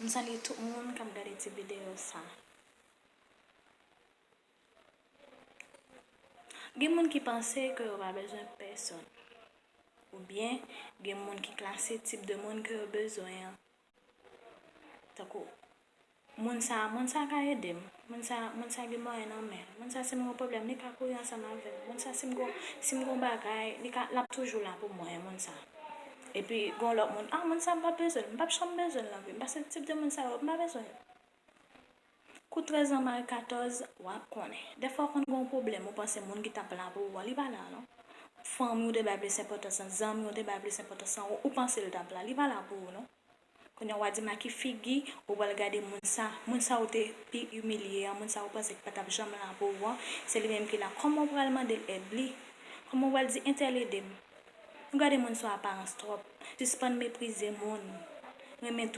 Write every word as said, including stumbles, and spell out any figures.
M salye tout moun k ap gade ti videyo sa. Gen moun ki panse ke yo pa bezwen pèsonn. Oubyen, gen moun ki klase tip de moun ke yo bezwen an. Tankou, moun sa, moun sa ka ede m. Moun sa, moun sa gen mwayen nan men l. Moun sa, si m gen pwoblèm, li ka kouri ansanm avè m. Moun sa, si m gen, si m gen bagay, li ka, l ap toujou la pou mwen, moun sa. Epi, gen lòt moun, ah, moun sa, m p ap bezwen l. M p ap janm bezwen l nan vi m. Paske tip de moun sa yo, m pa bezwen l. Kou trèz an mare katòz, w ap konnen. Dèfwa w konn gen yon pwoblèm, ou panse moun ki t ap la pou ou an, li pa la, non. Fanmi w te bay plis enpòtans an, zanmi w te bay plis enpòtans an, ou, ou panse l t ap la, li pa la pou ou, non. Kounye a w a di m a ki figi ou pral gade moun sa, moun sa ou te pi imilye an, moun sa ou panse ki pa t ap janm la pou ou an, se li menm ki la. Kòman w pral mande l èd li? Kòman w pral di entèl ede m? Nou gade moun sou aparans twòp. Sispann meprize moun. Renmen